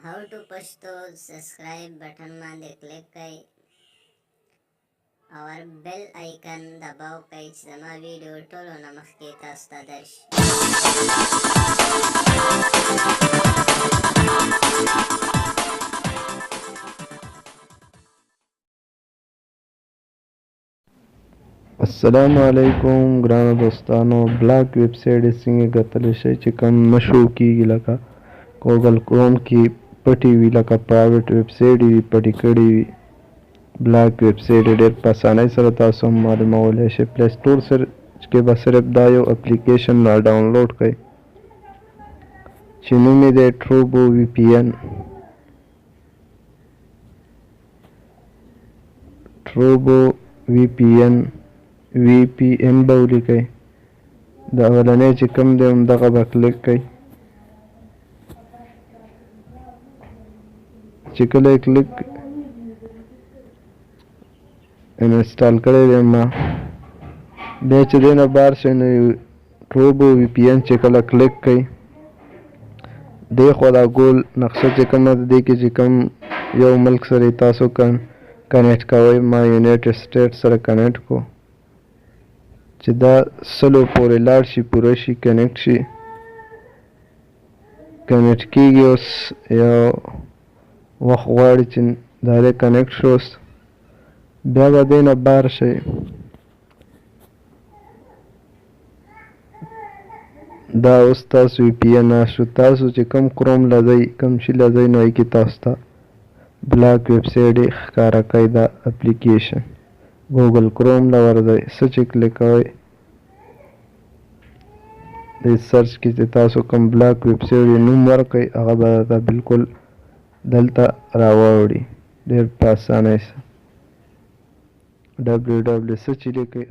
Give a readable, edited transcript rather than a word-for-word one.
How to Pashto subscribe button باندې کلیک کړئ او بیل آیکن دباو کړئ چې زما ویډیو ټولو نه مخکې تاسو ته درشي. السلام علیکم ګرانو دوستانو، بلاک ویب سایټ څنګه کتلی شئ چې کوم نه شو کیږي، لکه ګوګل کروم کې پټې وي، لکه پرایویټ ویب سایټ وي پټې کړې وي. بلاک ویب سایټ ډېر په اسانۍ سره تاسو هم معلومولی شئ. پلی سټور سرچ کې به صرف دا یو اپلیکیشن را ډاونلوډ کړئ چې نوم یې دی ټروبو وي پي این. ټروبو وي پي این، وی پی این به ولیکئ. د اولنی چې کوم دی همدغه به کلیک کړئ. چې کله یې کلیک انسټال کړی دی ما، بیا چې دی نه بار شئ نو ټروبو وی پی این چې کله کلیک کړئ، دې خوا دا ګول نقشه چې کومه ده، دې کې چې کوم یو ملک سره تاسو کنیکټ کوئ، ما یونایټډ سټیټ سره کنیکټ کو، چې دا 100 پورې لاړ شي، پوره شي، کنیکټ شي، کنیکټ کیږي. اوس یو وخت غواړي چې دا دی کنیکټ شو. اوس بیا به دې نه بار شئ، دا اوس تاسو وي پي این شو. تاسو چې کوم کروم له ځئ، کوم شي له ځئ، نو هغې کې تاسو ته بلاک ویب سایټ ښکاره کوي. دا اپلیکیشن ګوګل کروم له ورځئ، څه چې کلیک کوئ دې سرچ کې چې تاسو کوم بلاک ویب سایټ نوم ورکړئ، هغه به درته بالکل دلته راواوړي ډېر په اسانۍ سره. ډبلیو ډبلیو څه چې لیکئ.